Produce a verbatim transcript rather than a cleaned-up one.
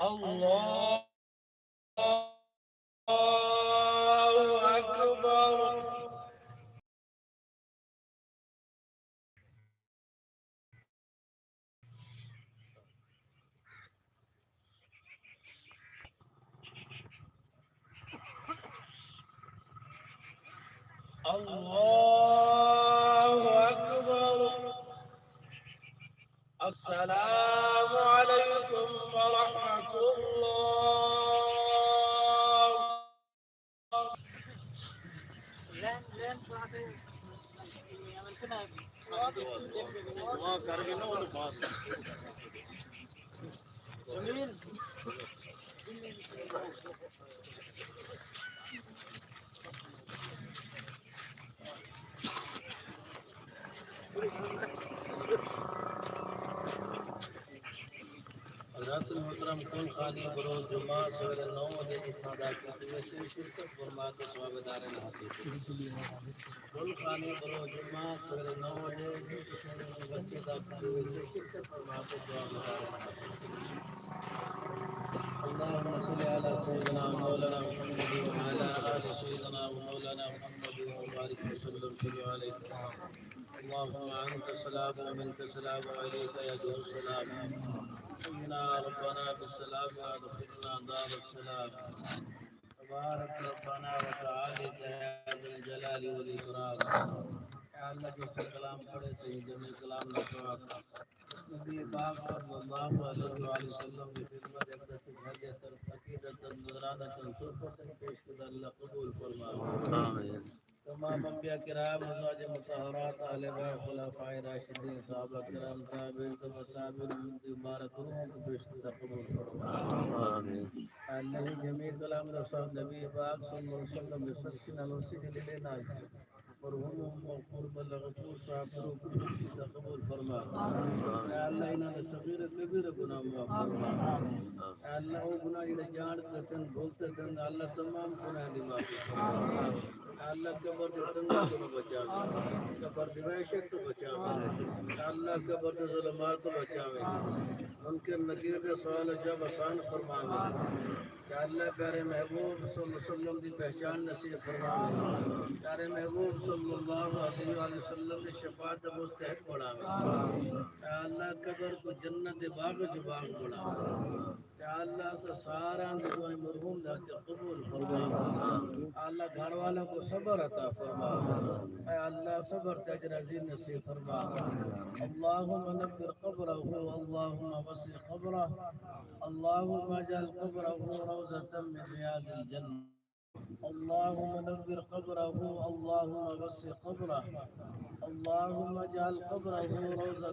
الله أكبر. الله أكبر. السلام عليكم ورحمة الله. حضرات محترم، کل خانی بروز جمعہ سویرے نو وجے اتھاں دا کیتی ویسی، شرکت فرما کے ثواب دارین حاصل کرو۔ کل خانی بروز جمعہ سویرے نو وجے مسجد دا کیتی ویسی، شرکت فرما کے ثواب دارین حاصل کرو۔ اللهم صل على سيدنا مولانا محمد وعلى آل سيدنا مولانا محمد وبارك وسلم عليه. اللهم أنت السلام ومنك السلام وإليك يرجع السلام. حينا ربنا بالسلام وأدخلنا دار السلام. تبارك ربنا وتعالى يا ذا الجلال والإكرام. اے اللہ، جس نے کلام پڑھے، سہی جمع کلام دا ثواب۔ نبی پاک صلی اللہ علیہ وآلہ وسلم دی خدمت اقدس حاجت عقیدت نذرانہ صحبت پیش کردہ اللہ قبول فرما۔ آمین۔ تمام انبیاء کرام، ازواج مطہرات، اہل بیت، خلفاء راشدین، صحابہ کرام، تابعین، تبع تابعین دی مبارک روحاں کوں پیش کردہ قبول فرما۔ آمین۔ اللہ جمع کلام دا ثواب نبی پاک صلی اللہ علیہ وسلم دے صدقے نال، اسی دے لیلے نال مرحوم مغفور ملا غفور صاحب دی روح کوں پیش کردہ قبول فرما۔ اے اللہ انہاں دے صغیر کبیر گناہ معاف فرما۔ اے اللہ او گناہ جڑے جان تے تن بھول تے تن، اللہ تمام گناہ دی معافی فرما۔ اے اللہ قبر دے تنگی توں بچاویں، قبر دی وحشت توں بچاویں۔ اے اللہ قبر دے ظلمات توں بچاویں۔ منکر نکیر دے سوال جواب آسان فرماویں۔ یا اللہ پیارے محبوب صلی اللہ علیہ وسلم دی پہچان نصیب فرماویں۔ پیارے محبوب صلی اللہ علیہ وآلہ وسلم دی شفاعت دا مستحق بناویں۔ یا اللہ قبر کوں جنت دے باغ جو باغ بناویں۔ یا اللہ اساں ساریاں دی دعائیں مرحوم دے حق قبول فرما۔ یا اللہ گھر والیاں کوں صبر عطا فرما۔ اے اللہ صبر تے اجر عظیم نصیب فرما۔ اللهم نور قبره، اللهم وسع قبره، اللهم اجعل قبره روضة من رياض الجنة. اللهم نور قبره، اللهم وسع قبره، اللهم اجعل قبره روضة